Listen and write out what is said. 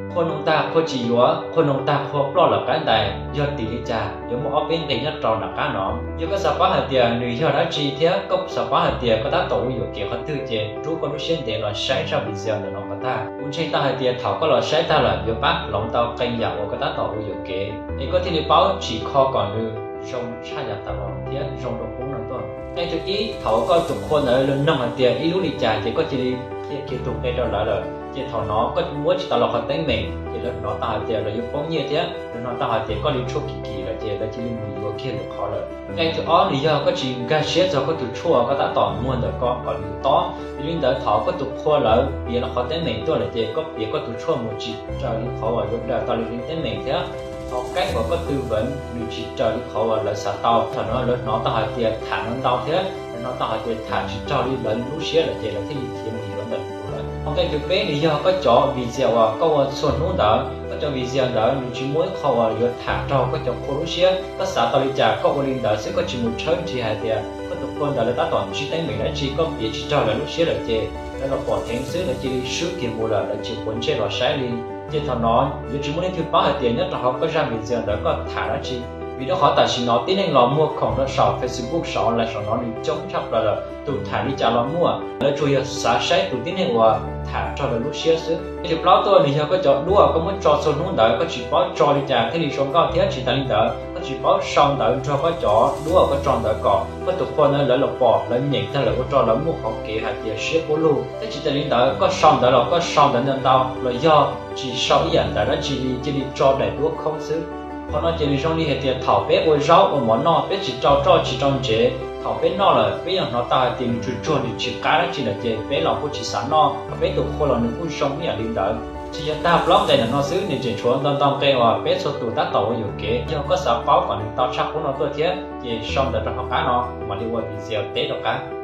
Qhua noog tag qhua tsis yuav, qhua noog tag qhua ploj lawm qab ntais, yog tim li cas yuav muaj ob peb nqe nyob rau nram qab no. Yog koj xav paub hais tias nws yog dab tsi thiab koj xav paub hais tias koj tab tom ua yuam kev qhov twg ces rub koj lub siab ntev los saib zaj video ntawm no kom tag. Kuv ntseeg tau hais tias thaum koj los saib tag lawm yuav pab hloov tau qee yam uas koj tab tom ua yuam kev, es koj thiaj li paub tsim kho kom nws zoo tshaj yam tas los thiab zoo dua qub no tuaj. Nqe thib ib, thaum uas koj tus qhua ntawd lawv noog hais tias ib lub li cas ces koj cia li qhia kiag tus nqe rau lawv lawm, ces thaum no koj muab tsis tau lawv qhov teeb meem ces lawv hnov tau hais tias lawv yuav poob nyiaj thiab lawv hnov tau hais tias koj li tshuaj kim kim lawm ces lawv cia li mus yuav kiag lwm qhov lawm. Nqe thib ob, nws yog koj tsis nkag siab txog koj tus tshuaj koj tab tom muag ntawm ko kom nws tob. Yog li ntawd thaum koj tus qhua lawv piav lawv qhov teeb meem tuaj lawm ces koj piav koj tus tshuaj mus tsis raws li qhov uas yuav daws tau li teeb meem thiab qhov keeb uas koj twv veev nws tsis raws li qhov uas lawv xav tau. Thaum no lawv hnov tau hais tias tham no ntau thiab lawv hnov tau hais tias tham tsis raug li lawv lub siab lawm ces lawv thiaj li khiav mus yuav ntawm lawv. Ho nqe thib peb, nws yog koj cov video uas koj ua txhua hnub ntawd, koj cov video ntawd nws tsis muaj ib qho uas yuav tham raug koj cov qhua lub siab. Koj xav tau li cas koj ua li ntawd xwb, koj tsis mus tshawb nrhiav hais tias koj tus qhua ntawd lawv tab tom ntsib teeb meem dab tsi, koj piav tsis raug lawv lub siab lawm ces lawv los pom heev xwb lawv cia li swb kiag mus lawm, lawv tsis quav ntsej los saib li. Ces thaum no yuav tsis muaj leej twg paub hais tias nyob rau hauv koj zaj video ntawd koj tham dab tsi, vim rau qhov tam sim no tib neeg los muag khoom rau saum Facebook saud lawm, saum no nws coob tshaj plaws lawm, tus tham li cas los muaj, lawv tsuas yog xav saib tus tib neeg uas tham raug lawv lub siab xwb. Nqe thib plaub tuaj, nws yog koj cov duab koj muab tso txhua hnub ntawd, koj tsis paub tso li cas thiaj li zoo nkauj thiab tsis tas li ntawd koj tsis paub sau ntawv nrog koj cov duab koj tso ntawd kom koj tus qhua ntawd lawv los pom lawv nyeem tag lawm ua rau lawv muaj qhov kev hais tias siab puab lug. Thiab tsis tas li ntawd koj sau ntawv los koj sau ntawv ntau ntau los yog tsis sau ib yam ntawv dab tsi li, cia li tso daim duab khoob xwb. Qhov no ces nws zoo li hais tias thaum peb ua zaub ua mov noj peb tsis rau roj tsis rau ntsev, thaum peb noj lawm peb yeej hnov tau hais tias nws tsuag tsuag nws tsis qab dab tsi lawm ces peb los kuj tsis xav noj, thaum peb tus qhua los nws kuj zoo ib yam li ntawd. Tsis yog tag plaub nqe ntawm no xwb, nws tseem tshuav ntau ntau nqe uas peb txhua tus tab tom ua yuam kev. Yog koj xav paub kom nws tau tshaj qub no tuaj thiab ces sau ntawv rau hauv qab no mam li ua video teb rau qab.